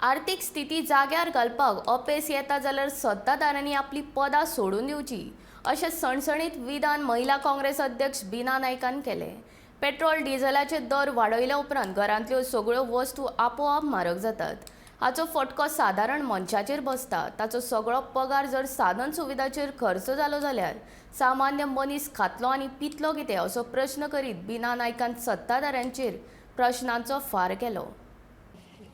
आर्थीक स्थिती जाग्यार घालपाक अपेस येता जाल्यार सत्ताधाऱ्यांनी आपली पदां सोडून दिवची, अशें सणसणीत विधान महिला काँग्रेस अध्यक्ष बिना नायकान केलें. पेट्रोल डिझलाचे दर वाडयल्या उपरांत घरांतल्यो सगळ्यो वस्तू आपोआप म्हारग जातात. हाचो फटको सादारण मनशाचेर बसता. ताचो सगळो पगार जर साधन सुविधाचेर खर्च जालो जाल्यार सामान्य मनीस खातलो आनी पितलो कितें, असो प्रश्न करीत बिना नायकान सत्ताधाऱ्यांचेर प्रश्नांचो फार केलो.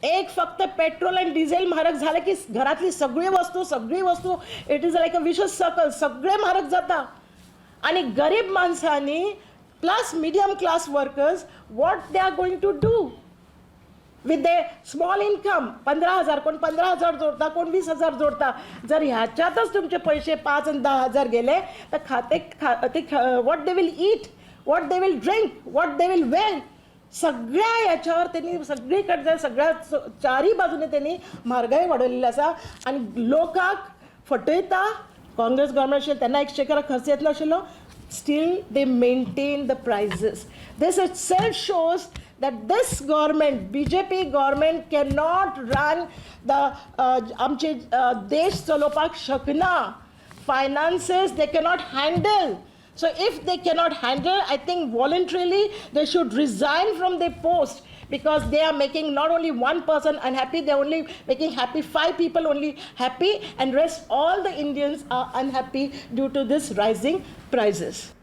एक फक्त पेट्रोल आनी डिझेल म्हारग झालं की घरातली सगळी वस्तू, सगळी वस्तू, it is like a vicious circle, सगळे म्हारग जाता आणि गरीब माणसांनी plus medium class workers, what they are going to do with the small income? 15,000, कोण 15,000 जोडता, कोण 20,000 जोडता. जर ह्याच्यातच तुमचे पैसे 5 आणि 10,000 गेले तर खाते खा ते what they will eat, what they will drink, what they will wear? सगळ्या याच्यावर त्यांनी सगळीकडे, सगळ्या चारही बाजूने त्यांनी म्हारगाय वाडयलेली आसा आनी लोकांक फटयता. काँग्रेस गव्हर्मेंट आशिल्लें तेन्ना एक्सचेकरा खर्च येतलो आशिल्लो. Still they maintain the prices. This itself shows that this government, BJP government, cannot run the आमचे देश चलोवपाक शकना. Finances they cannot handle. So if they cannot handle, I think voluntarily they should resign from their post, because they are making not only one person unhappy, they're only making happy five people only happy, and rest all the Indians are unhappy due to this rising prices.